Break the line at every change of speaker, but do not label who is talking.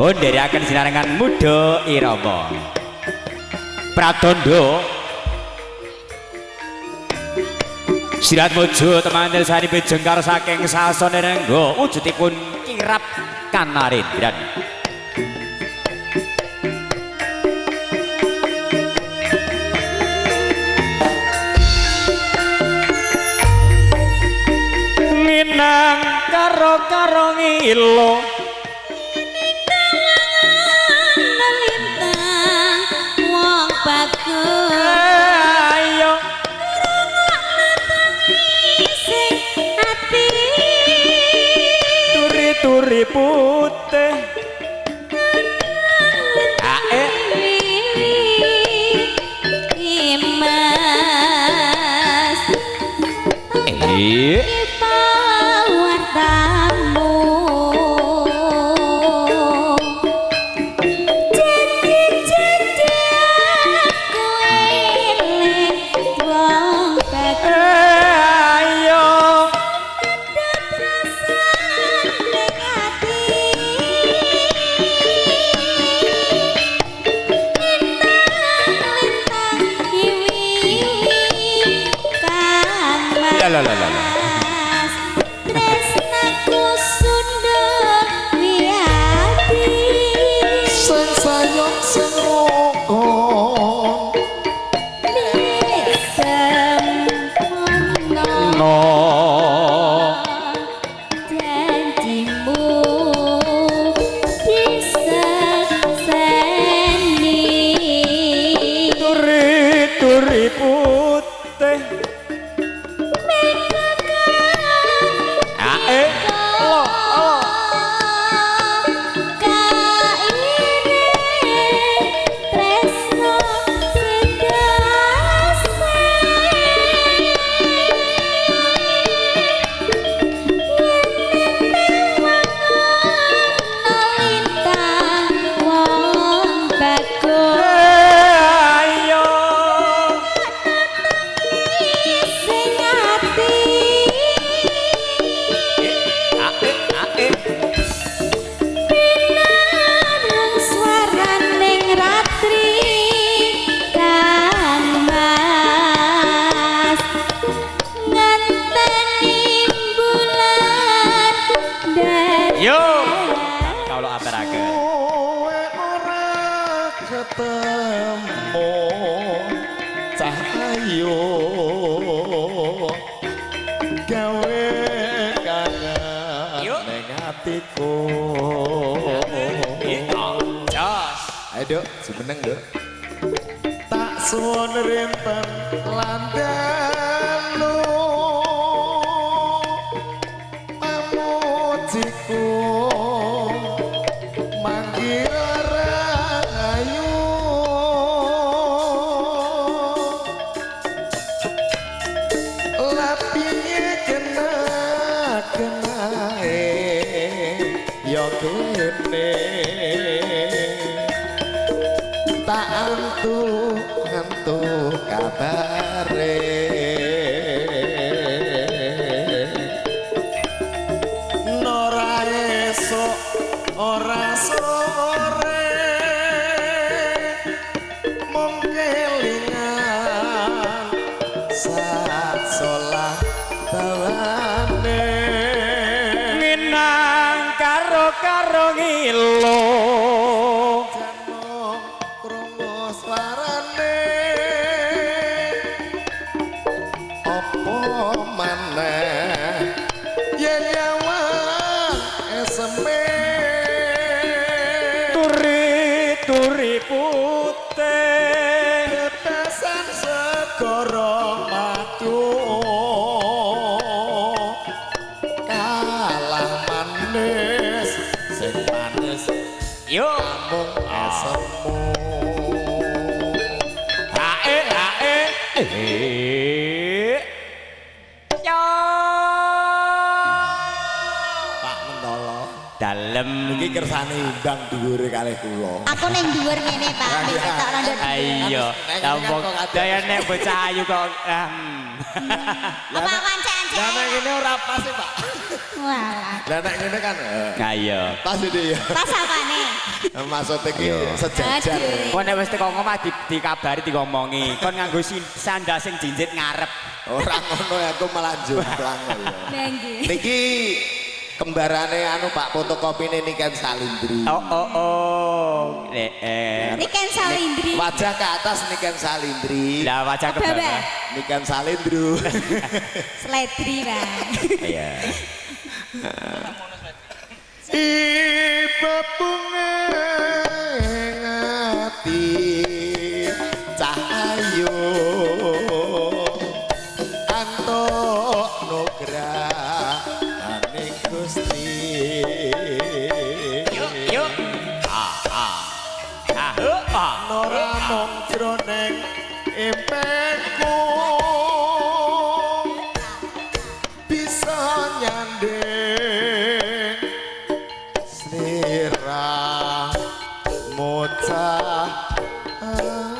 Pun dherekaken sinarengan Muda Irama. Pratandha Sirat Mojo temanten saripe jengkar saking sasana rengga wujudipun kirap kanarendran. Minang karo-karo ngilo
lintang wong bagus
ayo
sing ati
turi-turi putih ae
imas
eh
Ayo dok, semeneng dok. Tak suwun rinten landalu pamujiku manggil rahayu lapiye kena kenae yo kene tak antu antu kabare ora esuk ora sore mung kelingan sak solah dawane
minang karo-karo ngilo turi-turi putih
tetesan segara madu kalah manis sing manis
yo
mung esemu
ae ae eh yo
Pak Mentolo
dalem
iki kersane undang dhuwure kalih kula.
Aku ning dhuwur ngene Pak, wis ketok rondo.
Iya, tampung daya nek bocah ayu kok.
Apa aku ancek-ancek
Lah nek ngene ora pas sih, Pak.
Walah.
Lah nek ngene kan
Nah iya.
pas iki ya.
Pas apane?
Maksud iki sejajar.
Aduh.
Kon nek wis teko ngomah dikabari digomongi, kon nganggo sandal sing jinjit ngarep.
Ora ngono aku malah jomplang ya.
Lah nggih.
Niki kembarane anu Pak fotokopine Niken Salindri.
Oh oh oh.
Niken Salindri.
Wajah ke atas Niken Salindri.
Lah wajah ke
Ke bawah.
bawah.
Niken Salindru.
Sledri, Pak.
Iya.
Ibepunge ati cah ayu antuk nugrahane Gusti.
Yuk yuk. Ah ah. Ah ah.
Ora mung jroning impenku bisa nyanding sliramu cah ayu.